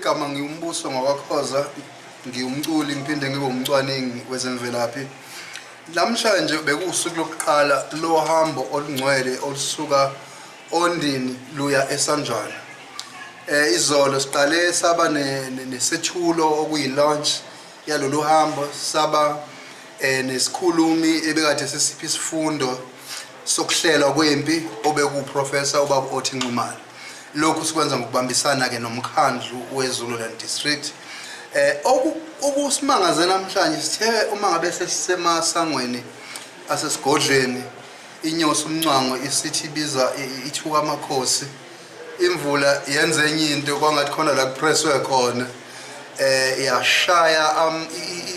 Igama ngiwumbuso ngowakhoza, ngiwumculi ngiphinde ngibe umcwaningi wezemvelaphi. Namhlanje bekuwusuku lokuqala lohambo olungcwele olusuka Ondini luya eSandlwana. Izolo siqale saba nesethulo okuyi-launch yalolu hambo, saba nesikhulumi ebekade sesipha isifundo sokuhlelwa kwempi obekuwuProfessor ubaba Othi Nxumalo. Lokhu sikwenza ngokubambisana-ke nomkhandlu weZululand District. Okusimangaze namhlanje sithe uma ngabe sesisemasangweni asesigodlweni inyosi umncwango isithi ibiza ithuka amakhosi, imvula yenze enye into kwangathi khona la kupresswe khona, yashaya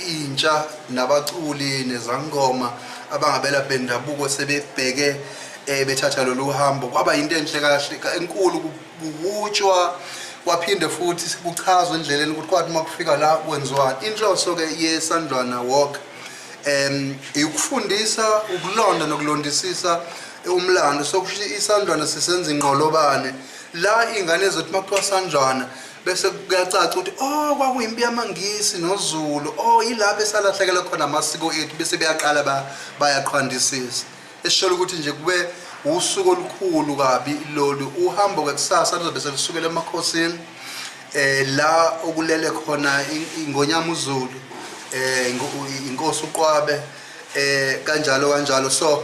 intsha nabaculi nezangoma abangabelaphi bendabuko sebebheke bethatha lolu hambo. Kwaba yinto enhle kahle enkulu, kuhutshwa kwaphinde futhi kuchazwe endleleni ukuthi kwathi uma kufika la kwenziwani. Inhloso-ke yeSandlwana Walk ukufundisa, ukulonda nokulondisisa umlando. Sokusho iSandlwana sisenza inqolobane la ingane ezothi uma kuthiwa Sandlwana bese kuyacaca ukuthi oh kwakuyimpi yamaNgisi noZulu, oh yilapho esalahlekela khona amasiko ethu, bese beyaqala bayaqhwandisisa. Esisholo ukuthi nje kube usuku olukhulu kabi lolu. Uhambo-ke kusasa luzobe selusukela emakhosini, la okulele khona ingonyama uZulu, inkosi uQwabe, kanjalo kanjalo. So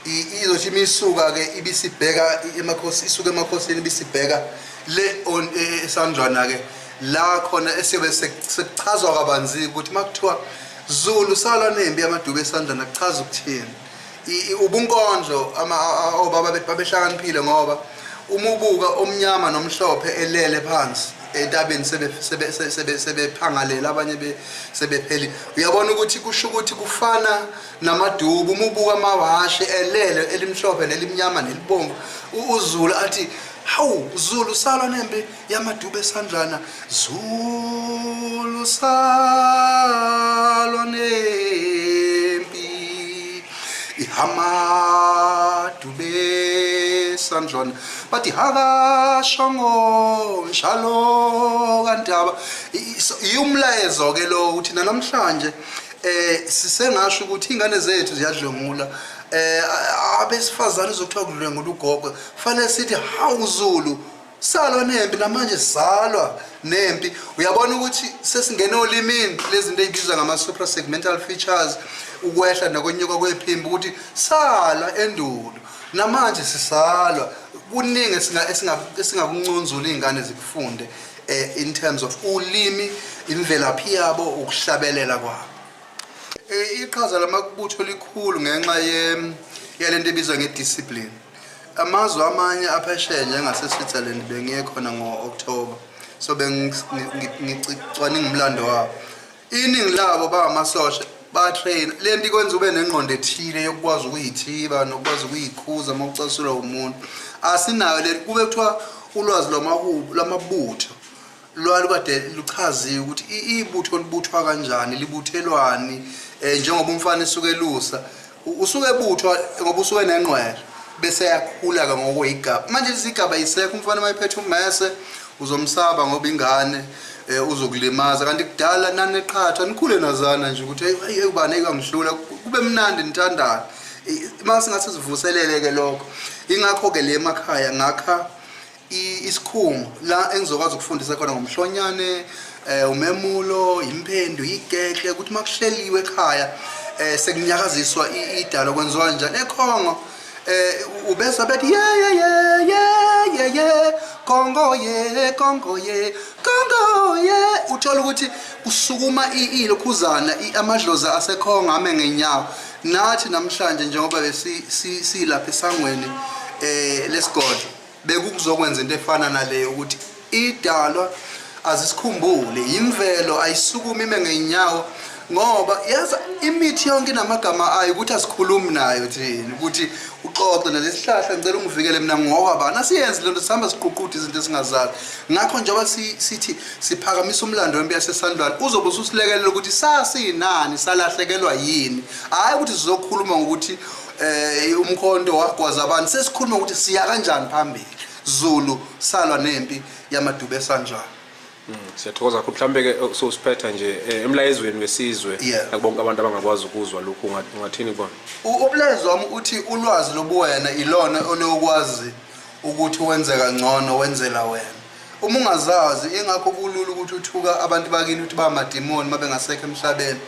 izothi imisuka ke ibisibheka emakhosi, isuka emakhosini ibisibheka le eSandlwana ke la khona esiyobe sekuchazwa kabanzi ukuthi makuthiwa Zulu salwa nempi yamaDube eSandlwana kuchaza ukuthini. Ubunkondlo obaba bethu babehlakaniphile, ngoba uma ubuka omnyama nomhlophe elele phansi entabeni sebephangalela abanye sebepheli, uyabona ukuthi kusho ukuthi kufana namadubu. Uma ubuka amahhashi elele, elimhlophe nelimnyama nelibomvu, uZulu athi hawu Zulu salwa nempi yamaDube eSandlwana, Zulu salwa nempi ihamadube Sandlwana, bathi hakashongo njalo kandaba. Umlayezo ke lo uthi namhlanje sisengasho ukuthi ingane zethu ziyadlwengula, abesifazane uzokuthiwa kudlwengula ugogo, fanele sithi hawu Zulu salwa nempi, namanje salwa nempi. Uyabona ukuthi sesingene olimini lezi zinto ey'bizwa ngama-suprasegmental features, ukwehla nokwenyuka kwephimbo, ukuthi salwa endulo namanje sisalwa. Kuningi esingakunconzula iy'ngane zikufunde in terms of ulimi, imvelaphi yabo, ukuhlabelela kwabo. Iqhaza lamabutho likhulu ngenxa yalento ebizwa nge-discipline. Amazwe amanye aphesheya njengase-Switzerland, bengiye khona ngo-October, so bengicwaninga umlando wabo. Iningi labo bangamasosha, batrain le nto ikwenza ube nengqondo ethile yokukwazi ukuyithiba nokukwazi ukuyikhuza uma ucasulwa umuntu. Asinayo le kube kuthiwa ulwazi lwamahubo lwamabutho lwalukade luchaziwe ukuthi ibutho libuthwa kanjani, libuthelwani. Njengoba umfana esuke elusa, usuke ebuthwa ngoba usuke nenqwele, bese yakhula-ke ngokweyigaba. Manje lezi igaba yisekho, umfana uma ephethe ummese uzomsaba ngoba ingane uzokulimaza, kanti kudala naniqhathwa nikhule nazana nje ukuthi hey hey ubani eyangihlula, kube mnandi nithandana. Uma singathi sivuselele-ke lokho, ingakho-ke le emakhaya ngakha isikhungo la engizokwazi ukufundisa khona ngomhlonyane, umemulo, imphendu, igehle, ukuthi makuhleliwe ekhaya sekunyakaziswa idalo kwenziwa kanjani. EKhongo ubezwa bethi ye ye ye ye ye ye Kongo ye Kongo ye Kongo ye, uthola ukuthi kusukuma ilokhuzana amadlozi aseKhongo ame ngenyawo. Nathi namhlanje njengoba besilapha esangweni lesigodlo, bekukuzokwenza into efana naleyo, ukuthi idalwa azisikhumbule, imvelo ayisukumi ime ngeenyawo, ngoba yazi imithi yonke inamagama ayo, ukuthi asikhulumi nayo thina ukuthi uxoxe nalesihlahla, ngicela ungivikele mina ngoba bani. Asiyenzi lento, sihamba siququde izinto esingazazi. Ngakho njengoba sithi siphakamisa umlando wempi yaseSandlwana, uzobe ususilekelela ukuthi sasinani, salahlekelwa yini, hhayi ukuthi sizokhuluma ngokuthi umkhonto wagwaza abantu, sesikhuluma ukuthi siya kanjani phambili. Zulu salwa nempi yamaDube eSandlwana. Siyathokoza kakhulu. Mhlawumbe ke sosiphetha nje emlayezweni wesizwe nakubonke abantu abangakwazi ukuzwa lokhu, ungathini kubona? Umlayezo wami uthi ulwazi lobuwena ilona olokwazi ukuthi wenze kangcono, wenzela wena. Uma ungazazi, ingakho kulula ukuthi uthuka abantu bakini ukuthi bamadimoni uma bengasekho emhlabeni,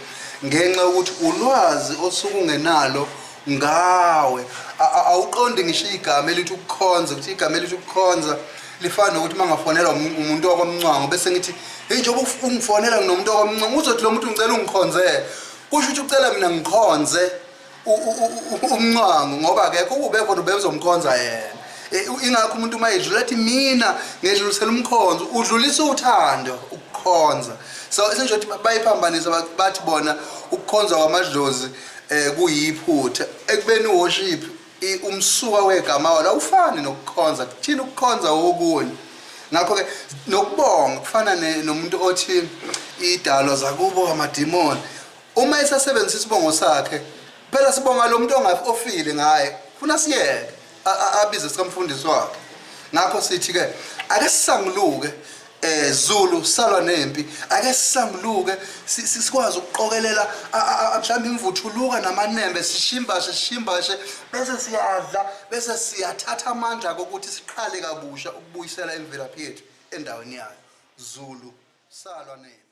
ngenxa yokuthi ulwazi osuke ungenalo ngawe. Awuqondi ngisho igama elithi ukukhonza, ukuthi igama elithi ukukhonza lifana nokuthi uma ngafonelwa umuntu wakwaMncwango bese ngithi, hey, njengoba ungifonela nginomuntu wakwaMncwango, uzothi lo muntu ngicela ungikhonzele. Kusho ukuthi ucela mina ngikhonze uMncwango, ngoba akekho ukube khona ubezomkhonza yena. Ingakho umuntu uma edlula athi mina ngedlulisela umkhonzo, udlulisa uthando, ukukhonza. So esenje ukuthi bayiphambanisa, bathi bona ukukhonza kwamadlozi kuyiphutha, ekubeni worship umsuka wegama walo awufani nokukhonza. Kuthina ukukhonza okunye. Ngakho-ke nokubonga kufana nomuntu othi idalwa zakubo amadimoni, uma esasebenzisa isibongo sakhe, phela sibonga lo muntu ofile ngaye, funa siyeke abize sikamfundisi wakhe. Ngakho sithi-ke ake sisanguluke, Zulu salwa nempi, ake sisanguluke, sikwazi ukuqokelela mhlawumbe imvuthuluka namanembe, sishimbashe sishimbashe, bese siyadla, bese siyathatha amandla kokuthi siqale kabusha ukubuyisela imvelaphi yethu endaweni yayo. Zulu salwa nempi.